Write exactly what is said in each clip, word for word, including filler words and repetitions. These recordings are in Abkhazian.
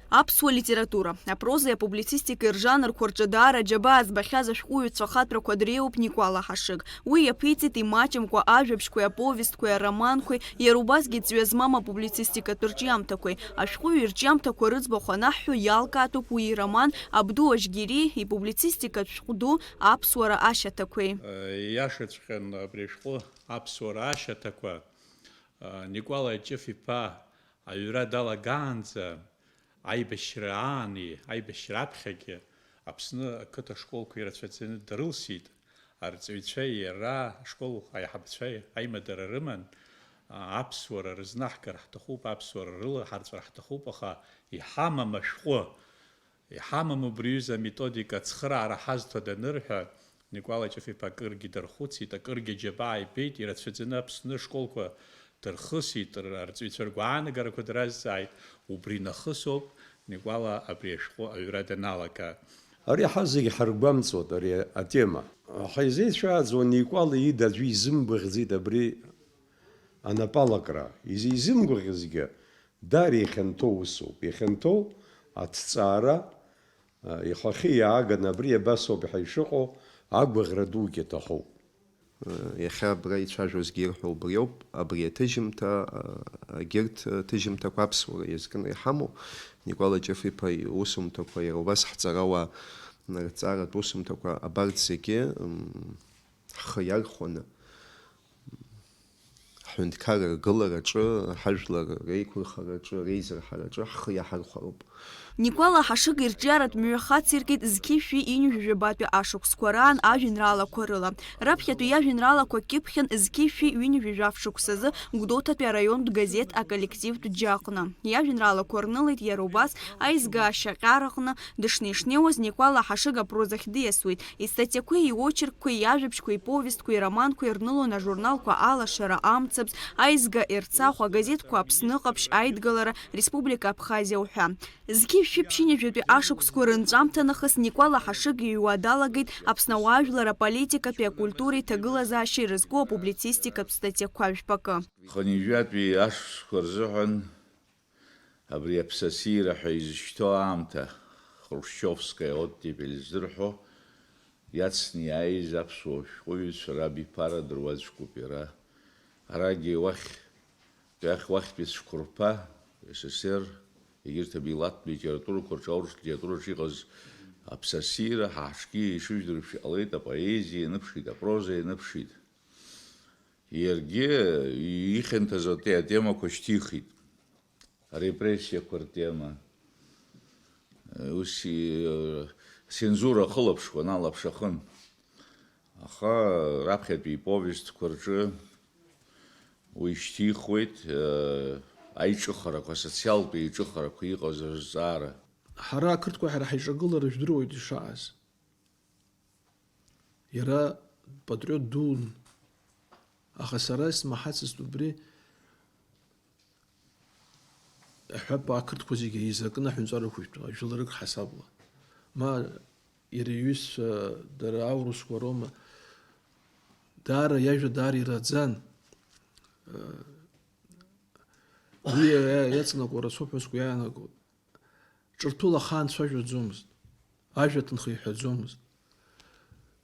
Аԥсуа литература, апрозеи апублицистикеи ржанрқәа рҿы даара аџьабаа збахьаз ашәҟәыҩҩцәа ахатәрақәа дреиуоуп Никәала Ҳашыг. Уи иаԥиҵеит имаҷымкәа ажәабжьқәеи аповестқәеи ароманқәеи, иара убасгьы ҵҩа змам апублицистикатә рҿиамҭақәеи. Ашәҟәыҩҩы ирҿиамҭақәа рыӡбахә анаҳҳәо, иалкаатәуп уи ироман Абду Ажьгьери ипублицистикатә шәҟә ду Аԥсуара ашьаҭақәеи. Иашаҵәҟьан, абри ашәҟәы Аԥсуара ашьаҭақәа, Никәала Ҷыф-иԥа аҩра далагаанӡа, аибашьра аани аибашьра аԥхьагьы Аԥсны ақыҭа школқәа ирацәаӡаны дрылсит. Арҵаҩцәа иара ашкол аиҳабацәа аимадара рыман, а, аԥсуара рызнаҳгар ҳҭахуп, аԥсуара рылаҳарҵәар ҳҭахуп, аха иҳамам ашәҟәы, иҳамам убри аҩыза аметодика ацхыраара ҳазҭода анырҳәа, Никәала Ҷыф-иԥа акыргьы дархәыцит, акыргьы аџьабаа ибеит, ирацәаӡаны Аԥсны ашколқәа дырхысит, р-, арҵаҩцәа ргәаанагарақәа дразҵааит, убри нахысоуп Никәала абри ашәҟәы аҩра даналага. Ари ҳазегь ҳаргәамҵуеит, ари атема. Ҳаизеицәааӡо Никәала ида аӡәы изымгәаӷьӡеит абри анапалакра. Изизымгәаӷьызгьы, даара ихьанҭоу усуп. Ихьанҭоу аҭҵаара, а, ихахьы иааганы абри абасоуп ҳәа ишыҟоу агәаӷьра дугьы аҭахуп. Иахьа абра ицәажәозгьы ирҳәо убриоуп, абри аҭыжьымҭа, егьырҭ ҭыжьымҭақәа аԥсуара иазкны иҳамоу, Никәала Ҷыф-иԥа иусумҭақәа, иара убас ҳҵарауаа рҵаратә усумҭақәа абарҭ зегьы, м, ҳхы иархәаны, ҳҳәынҭқарра ргылараҿы, ҳажәлар реиқәырхараҿы, реизырҳараҿы ҳхы иаҳархәароуп. Никәала Ҳашыг ирҿиаратә мҩа хациркит зқьи шәи ҩынҩажәи жәабатәи ашықәсқәа раан ажәеинраалақәа рыла. Раԥхьатәи иажәеинраалақәа кьыԥхьын зқьи шәи ҩынҩажәи жәаф шықәсазы Гәдоуҭатәи араионтә газеҭ аколлективтә џьа аҟны. Иажәеинраалақәа рнылеит иара убас аизга ашьаҟьараҟны дышнеи-шнеиуаз Никәала Ҳашыг апрозахь диасуеит. Истатиақәеи иочеркқәеи, иажәабжьқәеи, иповестқәеи, ироманқәеи рнылон ажурналқәа Алашара, Амцабз, Аизга, Ерцахә, агазеҭқәа Аԥсны Ҟаԥшь, Аидгылара, Республика Абхазиа уҳәа. Зқьи шәи ԥшьынҩажәатәи ашықәсқәа рынҵәамҭа нахыс Никәала Ҳашыг иҩуа далагеит Аԥсны ауаажәлар аполитикатәи, акультуреи, ҭагылазаашьеи рызку апублицистикатә статиақәа жәпакы. Хынҩажәатәи ашықәсқәа рзыҳәан абри аԥсасира ҳәа изышьҭоу аамҭа, Хрушчевская оттепель здырҳәо, иацны иааиз аԥсуа шәҟәыҩҩцәа рабиԥара дыруаӡәкуп иара. Арагьы уахь, уахь, уахьтәи цәқәырԥа, С С С Р, егьырҭ абилаҭтә литературақәа рҿы, аурыс литератураҿы иҟаз аԥсасира, ҳа ҳҿгьы ишыжәдыруа иҟалеит, апоезиа ианыԥшит, апроза ианыԥшит. Иаргьы ихьанҭаз ате-, атемақәа шьҭихит. Арепрессиақәа ртема. Ус и-, Сензура ахылаԥшқәа аналаԥш ахын. Аха раԥхьатәи иповестқәа рҿы уи шьҭихуеит, э, аиҿыхарақәа, асоциалтә еиҿыхарақәа иҟаз азҵаара. Ҳара ақырҭқәа ҳара ҳаиҿагылара жәдыруеит ишааз. Иара патриот дуун, аха сара исмаҳацызт убри, аҳәап, ақырҭқәа зегьы еизакны аҳәынҵәа рықәышәтәла, жәларык ҳасабла. Ма иара иҩызцәа, дара аурысқәа роума, даара иажәа даара ираӡан. Уи иа-, иа-, иаҵанакуа рацәоуп ҳәа сгәы иаанагоит. Ҿырҭәыла ахаан дцәажәаӡомызт, ажәа ҭынха иҳәаӡомызт.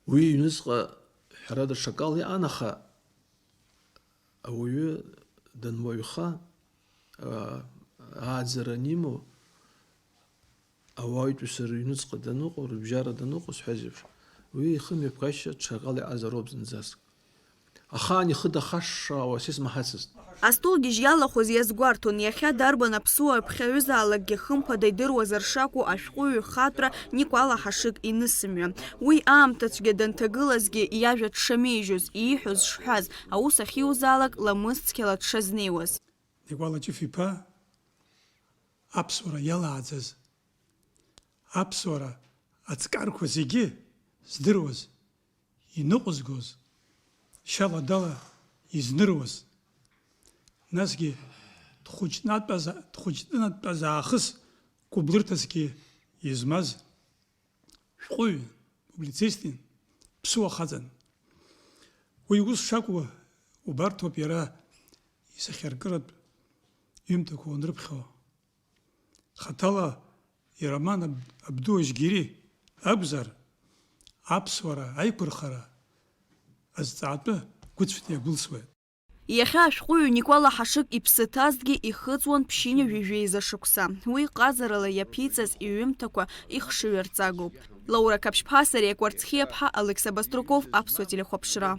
Уи иҩныҵҟа ҳәарада ҽакала иҟан, аха ауаҩы дануаҩха, аа, ааӡара анимоу, ауаҩытәыҩса рыҩныҵҟа даныҟоу, рыбжьара даныҟоу, сҳәаз еиԥш, уи ихымҩаԥгашьа ҽакала иҟазароуп зынӡаск. Ахаан ихы дахашшаауа са исмаҳацызт. Астолгьежь иалахәыз иазгәарҭон, иахьа дарбан аԥсуа аԥхьаҩызаалакгьы хымԥада идыруазар шакәу ашәҟәыҩҩы хатәра Никәала Ҳашыг инысымҩа. Уи аамҭа цәгьа данҭагылазгьы, иажәа дшамеижьоз, ииҳәоз шҳәаз, аус ахьиузаалак ламыс цқьала дшазнеиуаз. Никәала Ҷыф-иԥа аԥсуара иалааӡаз, аԥсуара аҵкарқәа зегьы здыруаз, иныҟәызгоз, шьала-дала изныруаз, насгьы дхәыҷнатәаз-, дхәыҷтәынатәаз аахыс гәыблырҭасгьы измаз шәҟәыҩҩын, публицистин, ԥсуа хаҵан. Уи ус шакәу убарҭоуп иара исахьаркыратә ҩымҭақәа уанрыԥхьо. Хаҭала ироман аб-, абду Ажьгьери акәзар, аԥсуара аиқәырхара азҵаатәы гәыцәҭа иагәылсуеит. Иахьа ашәҟәыҩҩы Никәа Лаҳашык иԥсы ҭазҭгьы ихыҵуан ԥшьынҩажәи жәеиза шықәса. Уи ҟазарала иаԥиҵаз иҩымҭақәа ихшыҩ арҵагоуп. Лаура Қаԥшьԥҳа, Сариа Кәарцхиаԥҳа, Алықьса Баструков, Аԥсуа телехәаԥшра.